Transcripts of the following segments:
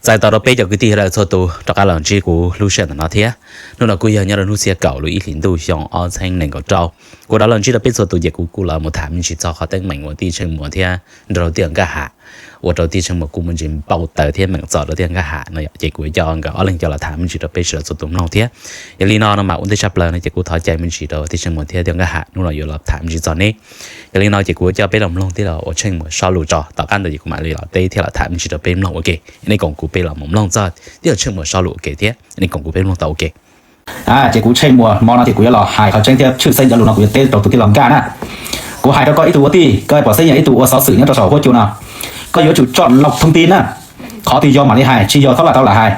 Txais tos rau peb cov kwv tij sawv daws txhua tus rov qab los ntsib kuv lub sij hawm ntawm no thiab. Hnub no kuj yog nyob rau hnub xiab kaum lub ib hlis ntuj xyoo ob txheeb nees nkaum rau. Kuv rov los ntsib rau peb txhua tus ces kuv kuj los mus tham me ntsis txog qhov teeb meem uas tij Tsheej Muas thiab nrog rau tij Nkaj Ham, ua rau tij Tsheej Muas kuj muaj ntsis npau taws thiab meem txom rau tij Nkaj Ham no yom, ces kuv coj nkawd ob leeg coj los tham me ntsis rau peb sawv daws txhua tus mloog thiab. Yog li no no mas ua ntej tshaj plaws no ces kuv thov cai me ntsis rau tij Tsheej Muas thiab tij Nkaj Ham hnub no yuav los tham me ntsis txog neb. Yog li no ces kuv coj peb los mloog thiab los ua Tsheej Muas sob lus tso, tom qab ntawd ces kuv mam li los teb thiab los tham me ntsis rau peb mloog ua ke. Nej koom kuv peb los mus mloog txog tij Tsheej Muas sob lus ua ke thiab nej koom kuv peb mloog tau ua ke. Ces kuv Tsheej Muas hmo no ces kuv yuav los hais qhov tseeb thiab tshwj xeeb cov lus no kuv yuav teb rau tus tij laug Nkaj na. Kuv hais rau koj ib tug ua tij, koj pom xeeb yog ib tug ua xov xwm nyob rau saum huab cua no, koj yuav tsum chọn lọc thông tin na. Qhov twg yog mam li hais, tsis yog txhob lam tau lam hais.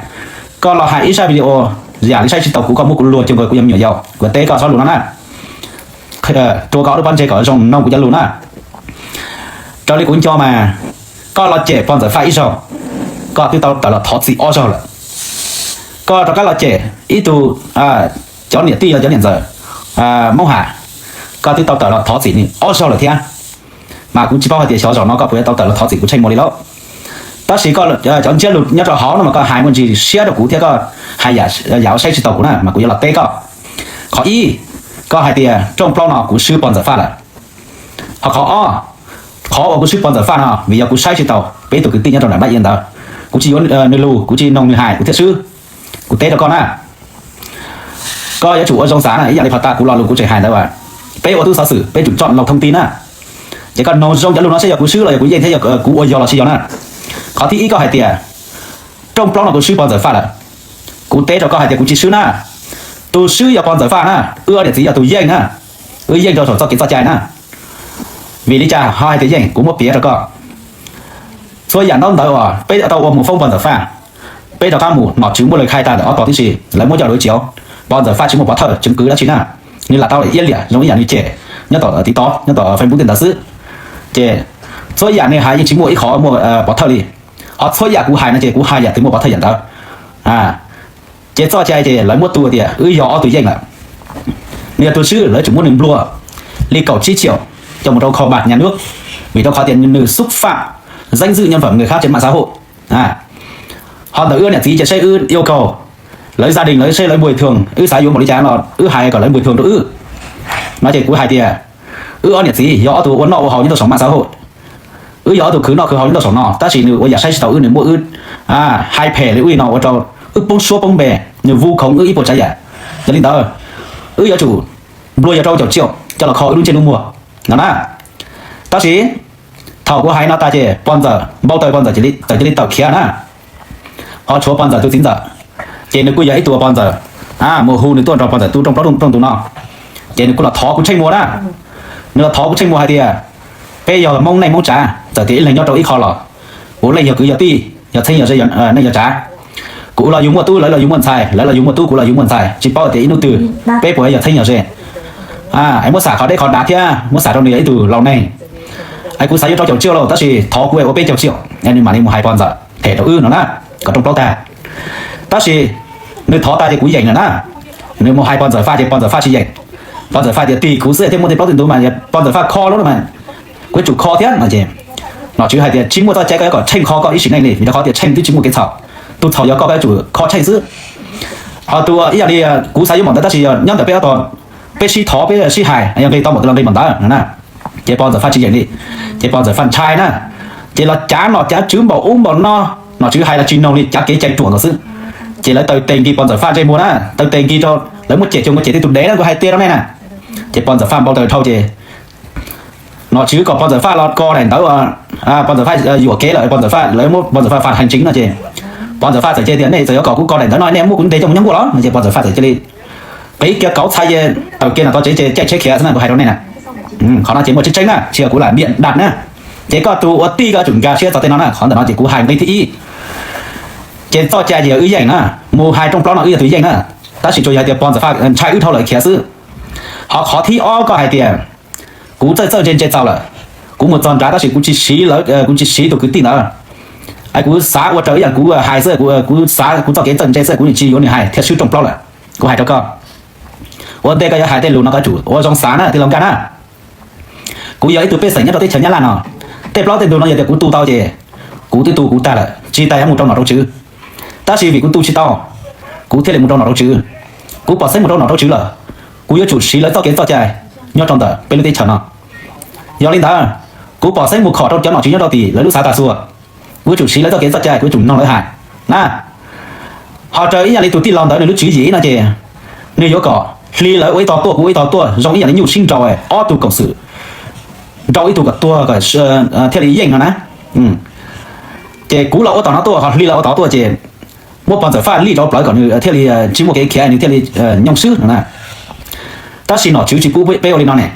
Koj los hais ib zaj video yam li saib tsis taus kuv, koj muab kuv luag cuag nkaus kuv yog me nyuam yaus, kuv teb koj sob lus no na. Rua koj ob lub pob ntseg kom zoo mloog kuv cov lus na. Raws li kuv nco mas koj los cem pog Ntxawm Faj ib zaug, koj twb tau tawm los thov txim ob zaug lawm. Koj rov qab los cem ib tug cov niam tij los cov niam ntxawm Moob Ham, koj twb tau tawm los thov txim nws ob zaug lawm thiab. Mas kuv tsis paub hais tias xyov zaum no koj puas yuav tau tawm los thov txim kuv Tsheej Muas li lauj. Tab sis koj cov ntsiab lus nyob rau hauv no mas koj hais muaj ntsis siab rau kuv thiab koj hais yam uas saib tsis taus kuv na mas kuv yuav los teb koj. Qhov ib, koj hais tias rooj plaub no kuv swb pog Ntxawm Faj lawm. Ho qhov ob, qhov uas kuv swb pog Ntxawm Faj no vim yog kuv saib tsis taus peb tus kwv tij nyob rau nram Npab Ia ntawd, kuv tsis yuav nws lus, kuv tsis noog nws hais kuv thiaj swb. Kuv teb rau koj na, koj yuav tsum ua zoo xav na, ib yam li phas tas kuv lo lus kuv tseem hais ntawd as, peb ua tub xov xwm peb tsum chọn lọc thông tin na. Ces koj noog zoo cov lus no seb yog kuv swb los yog kuv yeej thiab yog kuv ua yog los tsis yog na. Qhov thib ib koj hais tias rooj plaub no kuv swb pog Ntxawm Faj lawm. Kuv teb rau koj hais tias kuv tsis swb na. Tus swb yog pog Ntxawm Faj na, wb ob niam txiv yog tus yeej na. Wb yeej rau saum txoj kev txoj cai na. Vim li cas ho hais tias yeej? Kuv muab piav rau koj. Txhua yam ntaub ntawv uas peb tau ua mus foob pog Ntxawm Faj, peb rov qab mus nom tswv muaj lawv khai tag ntawm ob tog tib si, lawv muab coj lawv tsis, pog Ntxawm Faj tsis muaj pov thawj chứng cứ dab tsi na. Nws lam tau ib yam zoo ib yam nws cem nyob tom TikTok nyob tom Facebook tej ntawd xwb. Ces txhua yam nws hais yeej tsis muaj ib qho muaj pov thawj li. Ho txhua yam kuv hais no ces kuv hais yam twg muaj pov thawj yam ntawd. Ces txoj cai ces lawv muab tua tias wb yog ob tug yeej lawm. Nws yog tus swb lawv tsum muab nws nplua li kaum tsib triệu coj mus rau kho bag nhà nước, vim rau qhov tias nws xúc phạm danh dự nhân phẩm người khác trên mạng xã hội. Ho ntawm wb niam txiv ces seb wb yêu cầu lawv gia đình lawv seb lawv bồi thường, wb xav yuav npaum li cas no wb hais kom lawv bồi thường rau wb. No ces kuv hais tias wb ob niam txiv yog ob tug ua noj ua haus nyob rau saum mạng xã hội. Wb yog ob tug khwv noj khwv haus nyob rau saum no tab sis nws ua yam saib tsis taus wb, nws muab wb hais phem li ub li no ua rau wb poob suab poob npe, nws vu khống wb ib puas tsav yam. Yog li ntawd wb yuav tsum nplua yog rau caum tsiaum coj los kho wb lub ntsej lub muag no na. Tab sis thaum kuv hais no tag ces pog ntxawm npau taws, pog ntxawm txawm cia li tawm khiav na. Ho tshuav pog ntxawm tus txiv ntxawm, ces nws kuj yog ib tug pog ntxawm, mus hu nws tuaj nrog pog ntxawm tu rooj plaub rooj tus no. Ces nws kuj los thov kuv Tsheej Muas na. Nws los thov kuv Tsheej Muas hais tias peb yog Hmoob neej Hmoob tsav, txawm tias ib leeg nyob rau ib qho los kuv leej yog kwv yog tij, yog txheeb yog ze, yog neej yog tsav. Kuv los yus muaj tub, lawv los yus muaj ntxhais, lawv los yus muaj tub, kuv los yus muaj ntxhais, tsis paub tias ib hnub twg peb puas yog txheeb yog ze. Es muab xam qhov deb qhov dav thiab muab xam rau nws yog ib tug laus neeg. Es kuv xav yuav rau caum tsiaum lauj, tab sis thov kuv ua peb caug tsiaum es nws mam li mus hais pog ntxawm them rau wb no na, kom rooj plaub tag. Tab sis nws thov tag ces kuv yeem lawm na. Nws mus hais pog ntxawm Faj ces pog ntxawm Faj tsis yeem. Pog ntxawm Faj tias tig kuv xwb thiaj muaj tej plaub tej ntug mas, pog ntxawm Faj kho lub no mas, kuv yuav tsum kho thiab no ces nom tswv hais tias tsis muaj txoj cai koj yuav kom Tsheej kho koj ib sim neej li, vim rau qhov tias Tsheej twb tsis muaj kev txhaum. Tus txhaum yog koj, koj yuav tsum kho Tsheej xwb. Ho tus ib yam li kuv xav yuav npaum ntawd tab sis yog nyob ntawm peb ob tog, peb sib thov peb sib hais, yog nqis tau npaum twg los nqis npaum ntawd na. Ces pog ntxawm Faj tsis yeem li, ces pog ntxawm Faj ntshai na, ces los cav nom cav tswv npaum ub npaum no, nom tswv hais los tsis noog li, cav kev cai ruam nkaus xwb. Ces lawv taw tes nkig pog ntxawm Faj ntsej muag na, taw tes nkig rau, lawv muab cem cuag muaj cem tej tus dev na, kuv hais tiag rau nej na. Ces pog ntxawm Faj npau taws dhau ces nom tswv kom pog ntxawm Faj los ko daim ntawv, pog ntxawm Faj yuam kev lawm, pog ntxawm Faj, lawv muab pog ntxawm Faj phạt hành chính no ces pog ntxawm Faj txawm cia tias nej txawm yuav kom kuv ko daim ntawv no nej muab kuv ntes coj mus nyob nkuaj los no ces pog ntxawm Faj txawm cia li qiv kiag kauv txhais ces tawm kiag no tau tsev ces caij tsheb khiav xwb na, kuv hais rau nej na. Qhov no ces muaj tseeb tseeb na, tsis yog kuv lam bịa đặt na. Ces koj tus ua tij koj yuav tsum nkag siab txog tej no na, qhov ntawm no ces kuv hais nqe thib ib. Ces txoj cai ces yog wb yeej na, mus hais rooj plaub no wb yog tus yeej na, tab sis tsuas yog hais tias pog ntxawm Faj ntshai wb dhau lawm khiav xwb. Ho qhov thib ob koj hais tias kuv txawj txawj ntse ntse txaus lawm, kuv mus txog nrad tab sis kuv tsis siv lawv, kuv tsis siv tus kwv tij ntawd. Kuv xav ua raws ib yam kuv hais xwb, kuv xav kuv txoj kev txawj ntse xwb, kuv tsis yuav nws hais thiaj swb rooj plaub lawm. Kuv hais rau koj, ua ntej koj yuav hais tej lus no koj tsum ua zoo xav na tij laug Nkaj na. Kuv yog ib tug pej xeem nyob rau teb chaws Nyab Laj no, tej plaub tej ntug no yog tias kuv tu tau ces kuv twb tu kuv tag lawm, tsis tas yuav mus rau nom rau tswv. Tab sis vim kuv tu tsis tau, kuv thiaj li mus rau nom rau tswv. Kuv pom xeeb mus rau nom rau tswv lawm, kuv yuav tsum siv lawv txoj kev txoj cai nyob rau ntawm peb lub teb chaws no. Yog li ntawd, kuv pom xeeb mus khom rau cov nom tswv nyob rau tim lawv lub xav tas xua, kuv yuav tsum siv lawv txoj kev txoj cai, kuv yuav tsum noog lawv hais na. Ho raws ib yam li tus tij laug ntawd nws lub tswv yim no ces nws yuav kom hli lawv ua ib tog tuaj, kuv ua ib tog tuaj, zoo ib yam li nyuj sib nraus, ob tug koom xwm nrau ib tug kom tuag kom thiaj li yeej no na. Ces kuv los ua tom no tuaj, ho hli los ua tod tuaj ces muab pog ntxawm Faj lij rau plawv kom nws thiaj li tsis muaj kev khiav, nws thiaj li nyoo swb no na. Tab sis nom tswv tsis pub peb ua li no ne.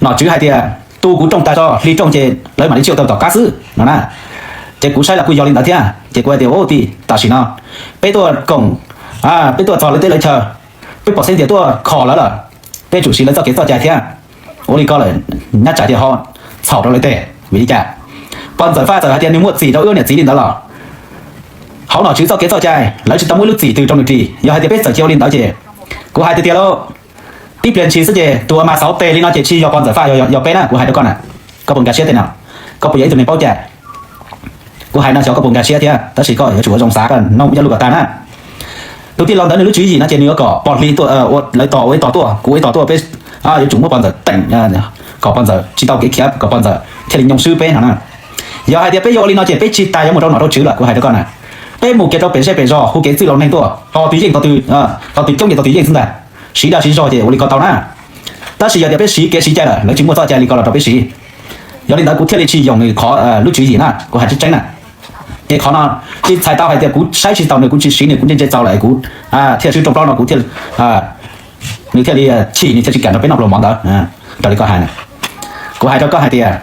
Nom tswv hais tias tu kuv rooj tas tso, hli rooj ces lawv mam li tsis ua tau tom qab xwb no na. Ces kuv saib los kuj yog li ntawd thiab, ces kuv hais tias, Ub, tij, tam sim no peb tuaj koom, peb tuaj txog lawv teb lawv chaw, peb pom xeeb tias tuaj khom lawv lawm, peb tsum siv lawv txoj kev txoj cai thiab. Ua li ko lawm, nyab tsam tias ho txhaum rau lawv teg. Vim li cas? Pog ntxawm Faj txawm hais tias nws muaj txim rau wb niam txiv li ntawd los, hauv nom tswv txoj kev txoj cai lawv tsis tau muaj ib lub txim twg rau nws ris. Yog hais tias peb txawm cia ua li ntawd ces, kuv hais tiag tiag lauj, ib pliag ntshis xwb ces tus uas mas xauv tes li no ces tsis yog pog ntxawm Faj, yog peb na. Kuv hais rau koj na, koj puas nkag siab tej no? Koj puas yog ib tug neeg paub cai? Kuv hais no xyov koj puas nkag siab thiab, tab sis koj yuav tsum ua zoo xav, koj noog ib co lus kom tag na. Tus tij laug ntawd nws lub tswv yim no ces nws yuav kom pog hli tuaj, lawv tos ua ib tog tuaj, kuv ua ib tog tuaj, peb yuav tsum muab pog ntxawm teem, kom pog ntxawm tsis tau kev khiav, kom pog ntxawm thiaj li nyoo swb peb no na. Yog hais tias peb yuav ua li no ces peb tsis tas yuav mus rau nom rau tswv lawm, kuv hais rau koj na. Peb mus kiag rau pem zej pem zos hu kev txwj laus neeg tuaj, tos tus yeej, tos tus coob ces tos tus yeej xwb ntag. Siv dag siv zog ces ua li ko tau na. Tab sis yog tias peb siv kev siv cai lawm, lawv tsis muaj txoj cai li ko los rau peb siv. Yog li ntawd kuv thiaj li tsis yoom nws qhov lub tswv yim na, kuv hais tseeb tseeb na. Ces qhov no tsis txhais tau hais tias kuv saib tsis taus nws, kuv tsis siv nws, kuv ntse ntse txaus lawm kuv thiaj swb rooj plaub no, kuv thiaj, nws thiaj li chim, nws thiaj tsis kam nrog peb noj pluas mov ntawd. Raws li koj hais, kuv hais rau koj hais tias,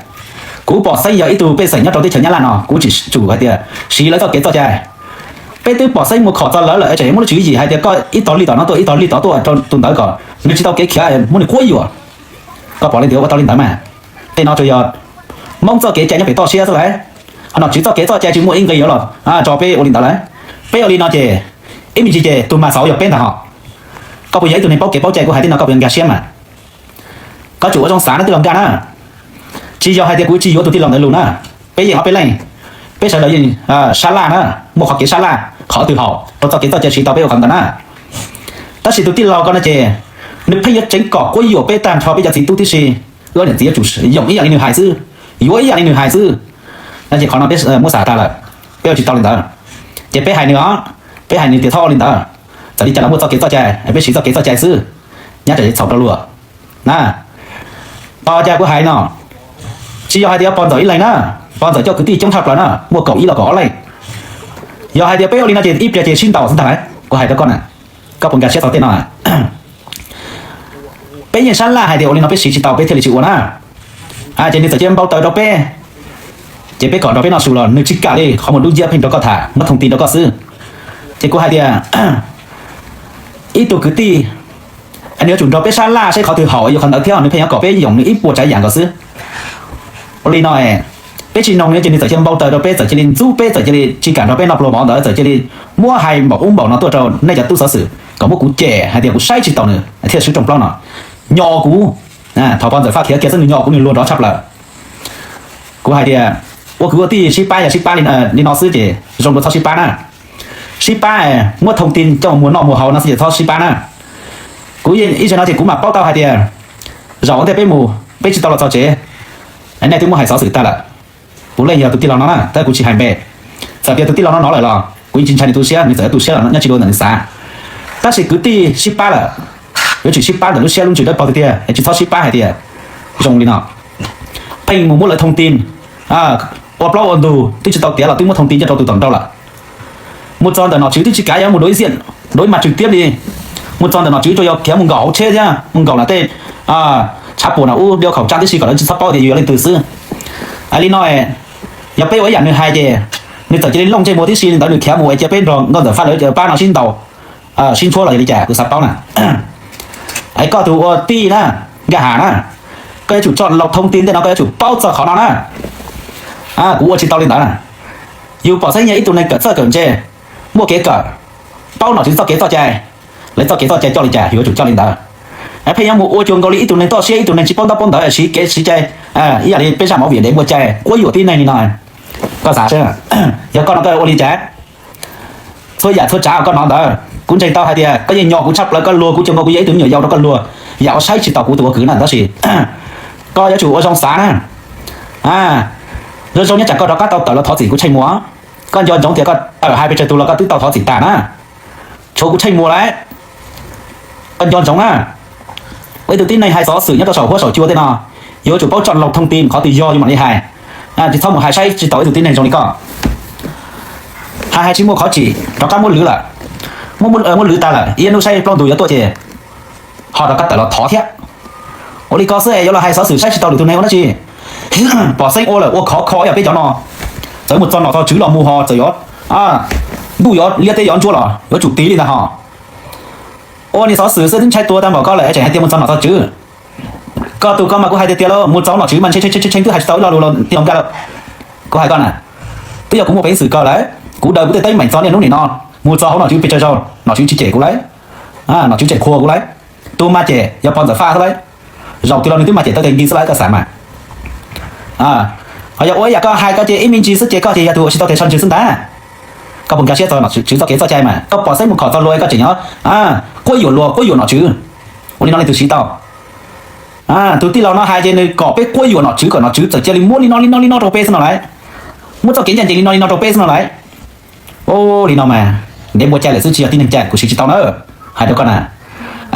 kuv pom xeeb yog ib tug pej xeem nyob rau teb chaws Nyab Laj no, kuv tsis tsum hais tias siv lawv txoj kev txoj cai. Peb twb pom xeeb mus khom txog lawv lawm es tseem muab lub tswv yim hais tias koj ib tog li tom no tuaj, ib tog li tod tuaj rau tus ntawd kom nws tsis tau kev khiav, muab nws quab yuam. Koj pom li ntawd ua tau li ntawd mas. Tej no tsuas yog Hmoob txoj kev cai nyob pem toj siab xwb lauj. Ho nom tswv txoj kev txoj cai tsis muaj ib nqis yuav los tso peb ua li ntawd lauj. Peb ua li no ces ib me ntsis ces tus mas xauv yog peb ntag hos. Koj puas yog ib tug neeg paub kev paub cai? Kuv hais tej no koj puas nkag siab mas? Koj tsum ua zoo xav na tij laug Nkaj na. Tsis yog hais tias kuv tsis yuav tus tij laug ntawd lus na. Peb yeej ob peb leej, peb sawv daws yeej sab laj na, muaj qhov kev sab laj qhov twg haum rau txoj kev txoj cai siv tau peb ua qhov ntawd na. Tab sis tus tij laug ko no ces nws pheej yuav tseev kom quab yuam peb tag nrho peb cov txiv tub tib si. Wb niam txiv yuav tsum yoom ib yam li nws hais xwb, yuav ib yam li nws hais xwb. No ces qhov no peb muab xav tag lawm, peb ua tsis tau li ntawd. Ces peb hais nws os, peb hais nws tias txhob ua li ntawd, txawm li cas los muaj txoj kev txoj cai, peb siv txoj kev txoj cai xwb, nyab tsam txhaum rau luag na. Tos cas kuv hais no, tsis yog hais tias pog ntxawm ib leeg na, pog ntxawm coj kwv tij coob tshaj plaws na, muaj kaum ib los kaum ob leej. Yog hais tias peb ua li no ces ib pliag ces sib ntaus xwb ntag lauj. Kuv hais rau koj na, koj puas nkag siab txog tej no? Peb yeej sab laj hais tias ua li no peb siv tsis tau peb thiaj li tsis ua na. Ces nws txawm cia npau taws rau peb, ces peb kom nrog peb noj su los nws tsis kam li, qhov muag dub nciab pheej rau koj tham, muab thooj ti rau koj xwb. Ces kuv hais tias ib tug kwv tij, nws yuav tsum nrog peb sab laj saib qhov twg haum yuav qhov ntawd thiab, nws pheej yuav kom peb yoom nws ib puas tsav yam nkaus xwb. Ua li no peb tsis noog nws ces nws txawm cia npau taws rau peb, txawm cia li ntxub peb, txawm cia li tsis kam nrog peb noj pluas mov ntawd, txawm cia li muab hais npaum ub npaum no tuaj rau nej cov tub xov xwm kom muab kuv cem hais tias kuv saib tsis taus nws thiaj swb rooj plaub no. Nyo kuv, thaum pog ntxawm Faj khiav kiag xwb nws nyo kuv, nws luag nrov tshaj plaws. Kuv hais tias ua kwv ua tij sib pab yog sib pab li no xwb ces zoo dua txhob sib pab na. Sib pab muab thooj ti coj muag noj muag haus no xwb ces txhob sib pab na. Kuv ib zaug no ces kuv mam paub tau hais tias zaum ua ntej peb mus peb tsis tau los txog tsev, nej twb muab hais xov xwm tag lawm. Puav leej yog tus tij laug no na, tab kuv tsis hais npe. Txawm tias tus tij laug no no lawm los kuv yeej tsis ntshai nws tu siab, nws txawm tu siab los nyob tsis dua ntawm nws xav. Tab sis kwv tij sib pab lawm, yuav tsum sib pab ntawm lub siab lub ntsws dawb paug tiag tiag, es tsis txhob sib pab hais tias zoo li no. Pheej mus muab lawv thooj ti, ua plaub ua ntug twb tsis tau tiav los twb muab thooj ti coj rau tus tom nrau lawm. Mus txog ntawm nom tswv twb tsis kav, yog mus dua ib xiam, dua ib mas tswg tiab li. Mus txog ntawm nom tswv tsuas yog khiav mus nkaum hauv tsheb thiab mus nkaum lam tej tshav puam no ub, dhia khau tsaj tib si kom lawv tsis txhob paub tias yus yog leej twg xwb. Li no, yog peb ua ib yam nws hais ces nws txawm cia li looj ntsej muag tib si li ntawd, nws khiav mus es cia peb nrog nkauj ntxawm Faj lawv pab no sib ntaus, sib ntshuab los yog li cas kuv xav paub na. Es koj tus ua tij na, Nkaj Has na, koj yuav tsum tso laus thooj ti ntej no, koj yuav tsum paub txog qhov no na. Kuv ua tsis tau li ntawd na. Yus pom xeeb yog ib tug neeg kawm txawj kawm ntse, muaj kev kawm, paub nom tswv txoj kev txoj cai, lawv txoj kev txoj cai coj li cas yus yuav tsum coj li ntawd. Pheej yuav mus ua cuag nkaus li ib tug neeg toj siab, ib tug neeg tsis paub ntaub paub ntawv, siv kev siv cai ib yam li peb zaj movie dev muaj cai quab yuam tib neeg li no. Koj xav seb, yog koj no koj ua li cas? txhua yam txhua tsav koj hnov ntawd. Kuv ntseeg tau hais tias koj yeej nco kuv tshaj plaws, koj luag kuv cuag nkaus kuv yog ib tug me nyuam yaus rau koj luag, yam uas saib tsis taus kuv tus ua kwv na, tab sis koj yuav tsum ua zoo xav na. Zoo zoo nyob tsam koj rov qab tau tawm los thov txim kuv Tsheej Muas. Koj nco ntsoov tias koj tawm hais pes tsawg tus los koj twb tau thov txim tas na. Tshuav kuv Tsheej Muas lawm, koj nco ntsoov na. Ua ib tug tib neeg hais xov xwm nyob rau saum huab saum cua tej no, yuav tsum paub tso laus thoob ti qhov twg yog yuav mam li hais. Tsis txhob mus hais saib tsis taus ib tug tib neeg zoo li koj. Hais hais tsis muaj qhov tsim, rov qab muab lwv lawm. Muab, muab lwv tas lawm, ib hnub saib plaub ntug yuav tuaj ces ho rov qab tawm los thov thiab. Ua li ko xwb es yuav los hais xov xwm saib tsis taus lwm tus neeg ua dab tsi? Pom xeeb ua lawm ua khov kho ib yam peb cov no, txawm mus txog nom txog tswv los mus ho txawm yuav, ntuj yuav liab teb yuav ntsuab los yuav tsum tiv li ntag ho. Ua niag xov xwm xwb twb ntshai tuag tag npaum koj lawm es tseem hais tias mus txog nom txog tswv. Koj tus koj mas kuv hais tiag tiag lauj, mus txog nom tswv mas ntshe tshee tshee twb hais tsis tau ib lo lus los tij laug Nkaj lawm. Kuv hais koj na, twb yog kuv muaj peev xwm kawg lawm, kuv daws kuv tej teeb meem txog niaj hnub nim no, mus txog hauv nom tswv pes tsawg zaus nom tswv tsis cem kuv lawm, nom tswv tseem qhuas kuv lawm. Tus mas cem yog pog Ntxawm Faj xwb lawm, zaum twg los nws twb mas cem tau tes nti xwb lawm koj xav mas. Ho yog ua ib yam koj hais koj ces ib me ntsis xwb ces koj ces yog tus uas tsis tau kev soj ntsws xwb ntag. Koj puas nkag siab txog nom tswv txoj kev txoj cai mas koj pom xeeb mus khom txog luag koj tseem nyob quab yuam luag quab yuam nom tswv. Ua li no leej twg siv tau? Tus tij laug no hais ces nws kom peb quab yuam nom tswv kom nom tswv txawm cia li muab li no li no li no rau peb xwb no lauj. Muab txoj kev ncaj ncees li no li no rau peb xwb no lauj. Ua li no mas ntev npua cai lawm xwb tsis yog tib neeg cai kuv siv tsis tau na. Hais rau koj na,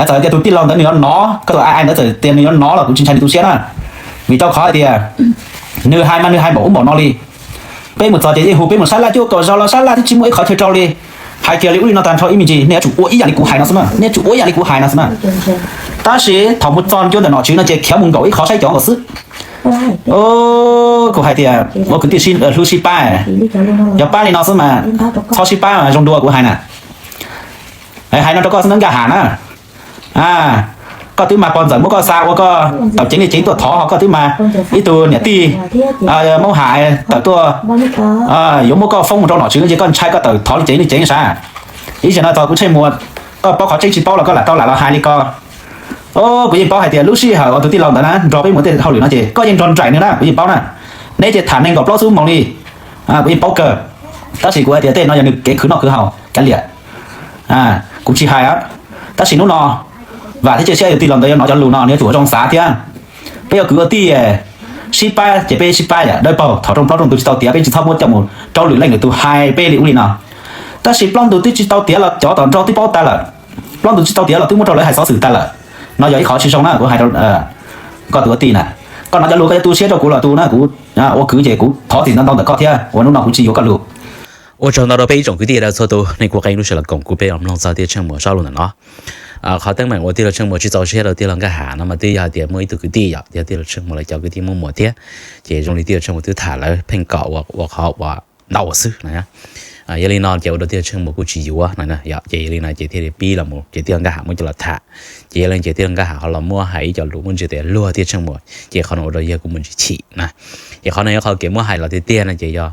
txawm tias tus tij laug ntawd nws yuav nov, koj tus ai ai ntawd txawm tias nws yuav nov los kuv tsis ntshai nws tu siab na. Vim rau qhov hais tias nws hais mas nws hais npaum ub npaum no li. Peb mus txog ces yeej hu peb mus sab laj cuaj kaum zaus los sab laj twb tsis muaj ib qhov chaw rau li. Hais kiag li ub li no tag nrho ib me ntsis nej yuav tsum ua ib yam li kuv hais no xwb na, nej yuav tsum ua ib yam li kuv hais no xwb na. Tab sis thaum mus txog cuab ntawm nom tswv no ces khiav mus nkaum ib qhov saib cov nkaus xwb. Kuv hais tias ua kwv tij hlub sib pab, yog pab li no xwb mas txhob sib pab mas zoo dua kuv hais na. Hais no rau koj xwb na Nkaj Ham na. Koj twb mas pog Ntxawm muab koj xa ua koj tau ceev li ceev tuaj thov ho koj twb mas ib tug niam tij Hmoob Ham tawm tuaj yuav muab koj foob mus rau nom tswv ces koj ntshai koj tawm thov li ceev li ceev sav. Ib zaug no txog kuv Tsheej Muas, koj paub qhov tseeb tsis paub los koj lam tau lam los hais li ko. Kuv yeej paub hais tias lub sij hawm uas tus tij laug ntawd na nrog peb mus tej hauj lwm no ces koj yeej nrog nraim nws na, kuv yeej paub na. Neb ces tham neeg nkaum plaub xub moos li, kuv yeej paub kawg. Tab sis kuv hais tias tej no yog nws kev khwv noj khwv haus kav liam, kuv tsis hais. Tab sis hnub no vam thiab cia siab yog tij laug ntawd yuav hnov cov lus no nws yuav tsum ua zoo xav thiab. Peb yuav kwv ua tij sib pab ces peb sib pab yam dawb paug, thaum rooj plaub rooj ntug tsis tau tiav peb tsis txhob muab coj mus rau lwm leej lwm tus hais peb li ub li no. Tab sis plaub ntug twb tsis tau tiav los cov tom nrog twb paub tag lawm, plaub ntug tsis tau tiav los twb muab rau lawv hais xov xwm tag lawm. No yog ib qhov tsis zoo na kuv hais rau koj tus ua tij na. Koj hnov cov lus koj yuav tu siab rau kuv los tu na, kuv ua kwv ces kuv thov txim ntau ntau ntawm koj thiab uas hnub no kuv tsis yuav koj lus. Ua tsaug ntau rau peb ib tsoom kwv tij txhua tus, nej kuj qee lub sij hawm los koom kuv peb los mloog txog tij laug Tsheej Muas zaj lus ntawm no. Qhov teeb meem uas tij laug Tsheej Muas tsis txaus siab rau tij laug Nkaj Ham no mas twb yog hais tias muaj ib tug kwv tij yom, yog tij laug Tsheej Muas lawv cov kwv tij muaj muam thiab, ces zoo li tij laug Tsheej Muas twb tham lawv pheej kom ua qhov uas ntau xwb no. Yog li no ces ua rau tij laug Tsheej Muas kuj tsis yuav no, ces yog li no ces thiaj li pib los mus ces tij laug Nkaj Ham muab coj los tham. Ces yog li ces tij laug Nkaj Ham ho los muab hais ib co lus muaj ntsis tias luag tij laug Tsheej Muas, ces qhov no ua rau yawg kuj muaj ntsis chim na. Ces qhov no yog qhov kev muab hais los tiag tiag no ces yog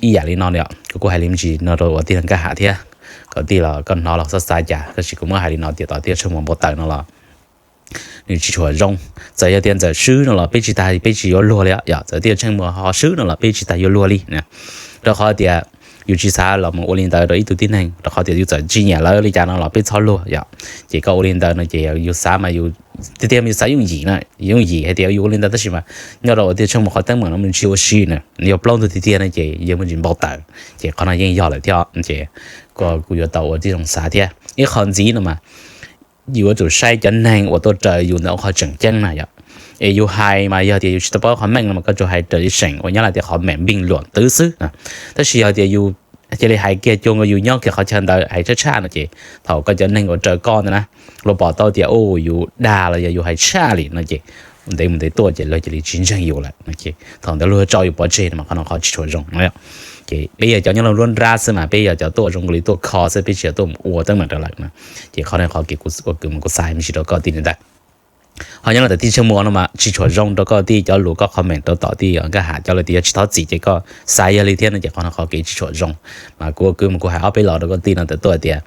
ib yam li no, kuv kuj hais li me ntsis no rau uas tij laug Nkaj Ham thiab, kom tij laug koj hnov los txhob xav cas, tab sis kuv muab hais li no tias tom tij laug Tsheej Muas npau taws no los nws tsis tshua zoo. Txawm yog tias Ntxawm swb no los peb tsis tas peb tsis yuav luag li yom, txawm tij laug Tsheej Muas ho swb no los peb tsis tas yuav luag li. Rau qhov tias yus tsis xav los mus ua li ntawd rau ib tug tib neeg, rau qhov tias yus txawm tsis nyiam lawv li cas no los peb txhob luag yom. Ces koj ua li ntawd no ces yus xav mas yus tiag tiag yus xav yooj yim na, yooj yim hais tias yus ua li ntawd tab sis mas nyob rau uas tij laug Tsheej Muas qhov teeb meem no muaj ntsis ua si na, yog plaub ntug tiag tiag no ces yog muaj ntsis npau taws, ces qhov no yeej yog lawm thiab ces kuj yuav tau ua tib zoo xav thiab. Ib qho ntxiv no mas yus yuav tsum saib cov neeg uas tuaj raws yus ntawd ua qhov tseem ceeb na yom. Es yus hais mas yog tias yus tsis tau paub qhov meej no mas koj tsuas hais raws li seem uas nyob li tias qhov meem npij luam twv xwb na. Tab sis yog tias yus cia li hais kiag cuag nkaus yus nyob kiag qhov chaw ntawd hais tshaj tshaj no ces thaum koj cov neeg uas raws koj ntawd na, luag pom tau tias u yus dag los yog yus hais tshaj li no ces ntev mus ntev tuaj ces luag cia li tsis ntseeg yus lawm no ces thaum ntawd luag tso yus pov tseg no mas qhov no qhov tsis tshua zoo no. Ces peb yog cov nyob lub nruab nrab xwb mas peb yog cov tuaj zoo nkaus li tuaj kho xwb, peb tsis yog tuaj mus ua teeb meem rau lawm na. Ces qhov no qhov kev ua kwv mas kuv xav me ntsis rau koj tij ntawd. Ho nyob los ntawm tij Tsheej Muas no mas tsis tshua zoo rau koj tij cov lus koj comment rau tom tij Nkaj Ham cov lus tias yog tsis thov txim ces koj xav yog li thiab no ces qhov no qhov kev tsis tshua zoo. Mas kuv ua kwv mas kuv hais ob peb lo rau koj tij no ntawm tuaj tias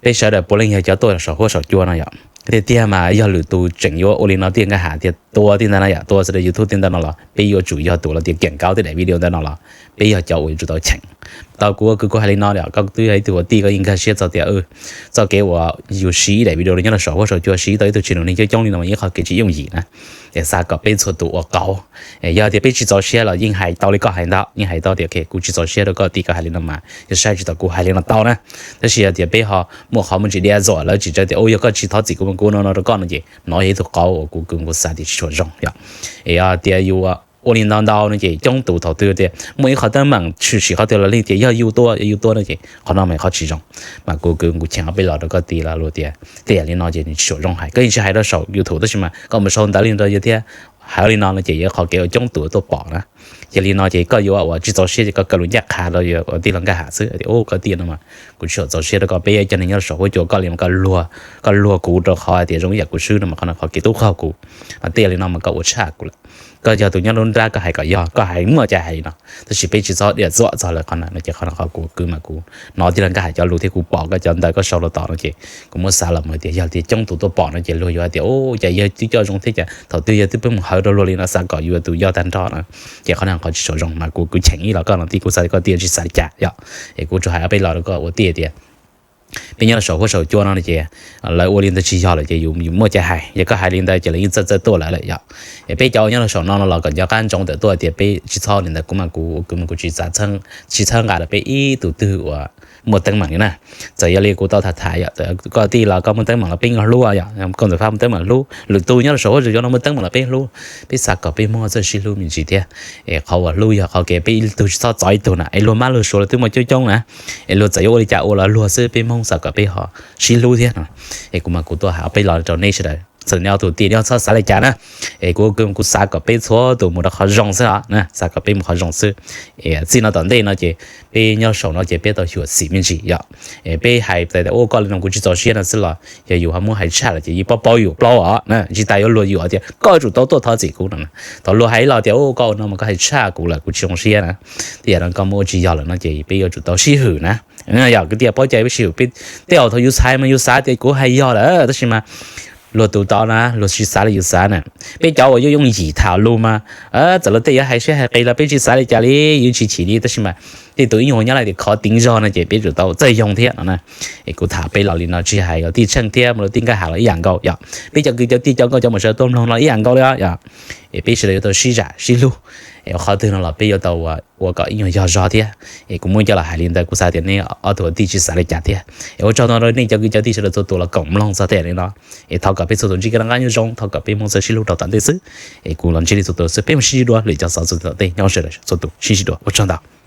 peb sawv daws puav leej yog cov tuaj saum huab saum cua no yom. Tiag tiag mas yog lwm tus tseem yuav ua li no tij Nkaj Ham tiag tua tij ntawd no yom, tua sawv daws YouTube tij ntawd no los peb yuav tsum yog tus los tias kiam kauv tej daim video ntawd no los peb yog cov uas yuav tsum tau cheem. Tau kuv ua kwv kuv hais li no, koj twb yog ib tug ua tij koj yeej nkag siab txog tias txoj kev uas yus siv ib daim video nyob rau saum huab saum cua siv tau ib tug tsis num neeg coob coob li no mas ib qho kev tsis yooj yim na. Es xav kom peb txhua tus ua qauv. Yog tias peb tsis txaus siab los yeej hais tau li koj hais ntawd, yeej hais tau tias kuv tsis txaus siab rau koj tij koj hais li no mas yog saib tsis tau kuv hais li no tau na. Tab sis yog tias peb ho muaj qhov muaj tsis diav txuam lawv tsis tau tias u yog koj tsis thov txim kuv mas kuv no no rau koj no ces no yog ib tug qauv uas kuv kuv xav tias tsis tshua zoo yom. Es yog tias yus ua li ntau ntau no ces coob tus thaum twg tias muaj ib qhov teeb meem tshwm sim qhov twg los li tias yog yus tua yog yus tua no ces qhov no mas qhov tsis zoo. Mas kuv kuv kuv cheem ob peb los rau koj tij los luag tias tej yam li no ces nws tsis tshua zoo hais, koj yeej tsis hais rau saum YouTube tab sis mas koj mus sau ntawv li no rau yus thiab, hais li no no ces yog qhov kev uas coob tus tuaj pom na. Yog li no ces koj yuav ua tsis txaus siab ces koj kaw lus ncaj qha rau yus ua tij laug Nkaj Ham xwb tias u koj tij no mas kuv tsis txaus siab rau koj, peb cov neeg nyob rau saum huab cua koj li mas koj luag kuv rau qhov hais tias zoo ib yam kuv swb no mas qhov no qhov kev tub qaug kuv. Mas tej yam li no mas koj ua tshaj kuv lawm. Koj yog tus nyob nruab nrab koj hais kom yog, koj hais muaj cai hais li no, tab sis peb tsis txhob diam txuam txog lawv qhov na no ces qhov no qhov kuv kwv mas kuv hnov tij laug Nkaj Ham cov lus thiab kuv pom koj cov ntawv koj sau rau tom no ces kuv muab xav los mus tias yog tias coob tus tuaj pom no ces luag yuav hais tias u cas yog twb coj zoo thiab cas thaum twg yog twb peb mus hawv rau luag li no xav kom yus tus yog tag nrho na. Ces qhov no qhov tsis tshua zoo mas kuv kwv cheem ib los koj no tij kuv xav tias koj tij tsis xav li cas yom. Es kuv tsuas hais ob peb los rau koj ua tij tias peb nyob rau saum huab saum cua no ces lawv ua li ntawd tsis yog lawm ces yus yus muaj cai hais, yog koj hais li ntawd ces lawv yeej txawj txawj tuaj lawm lawm yom. Es peb cov uas nyob rau saum no no los kom nco qab ntsoov tawm tuaj tias peb tsis txhob li ntawd kuv mas kuv kuv mas kuv tsis xav txhawb nqa rau peb ib tug twg uas muaj teeb meem li na. Txawm yog li kuv tau tham tham yom, koj tij los koj muaj teeb meem los peb yeej hlub yom, koj ntxawm fab muaj teeb meem hlub, lwm tus nyob rau saum huab saum cua no muaj teeb meem los peb hlub. Peb xav kom peb Hmoob txawj sib hlub me ntsis thiab. Es qhov uas hlub yog qhov kev peb ib tug tsis txhob txov ib tug na, es luag mab luag suav los twb muaj coob coob na. Es luag txawm yuav ua li cas ua los luag xwb, peb Hmoob xav kom peb ho sib hlub thiab no. Es kuv mas kuv tuaj hais ob peb los rau nej sawv daws, txawm nej ob tug tij nej txhob xav li cas na. Es kuv kuv xav kom peb txhua tus mus rau qhov zoo xwb os, xav kom peb mus qhov zoo xwb. Txij no tom ntej no ces peb nyob saum no ces peb tau xyuam xim me ntsis yom. Peb hais tias ua koj li no kuv tsis txaus siab no xwb los yog yus ho muab hais tshaj lawm ces yeej paub paub yus plaub os, tsis tas yuav luag yus tias koj yuav tsum tau tuaj thov txim kuv no. Thaum luag hais los tias u koj ua no mas koj hais tshaj kuv lawm kuv tsis zoo siab na. Tej yam no koj muab ua tsis yog lawm no ces peb yuav tsum tau sib hwm na. Yog kwv tij paub cai peb sib hwm, tej zaum thaum yus hais mas yus xav tias kuv hais yog lawm tab sis mas luag tus tod na luag tsis xav li yus xav na. Peb cov uas yooj yooj yim tham lus mas txawm luag tej yuav hais siab hais qis los peb tsis xav li cas li, yus tsis chim li, tab sis mas tej tus ib nyuag nyob lawm tias khov teev zog no ces peb tsum tau txawj yoo thiab no na. Es kuv tham peb los li no tsis hais yog tij Tsheej thiab mus rau tij Nkaj Ham los ib yam nkaus yom. Peb cov kwv cov tij cov nkauj cov muam sawv daws tuaj mloog los ib yam nkaus li os yom. Es peb sawv daws yuav tau sib zam sib hlub. Es ua qhov twg no los peb yuav tau ua kom ib nyuag yog zog thiab. Es kuv muab coj los hais li ntawd kuv xav tias nej ob tug ua tij tsis xav li cas thiab. Es ua tsaug ntau rau nej cov kwv cov tij sawv daws txhua tus los koom mloog txog tej yam li no. Es thov kom peb txhua tus ntsib kev noj qab nyob zoo, thov kom peb Hmoob txawj sib hlub rau tom ntej xwb. Es kuv los ntsib nej txhua tus xwb, peb mus sib ntsib dua lwm cov xov txog tom ntej, nyob sawv daws txhua tus sib ntsib dua, ua tsaug ntau.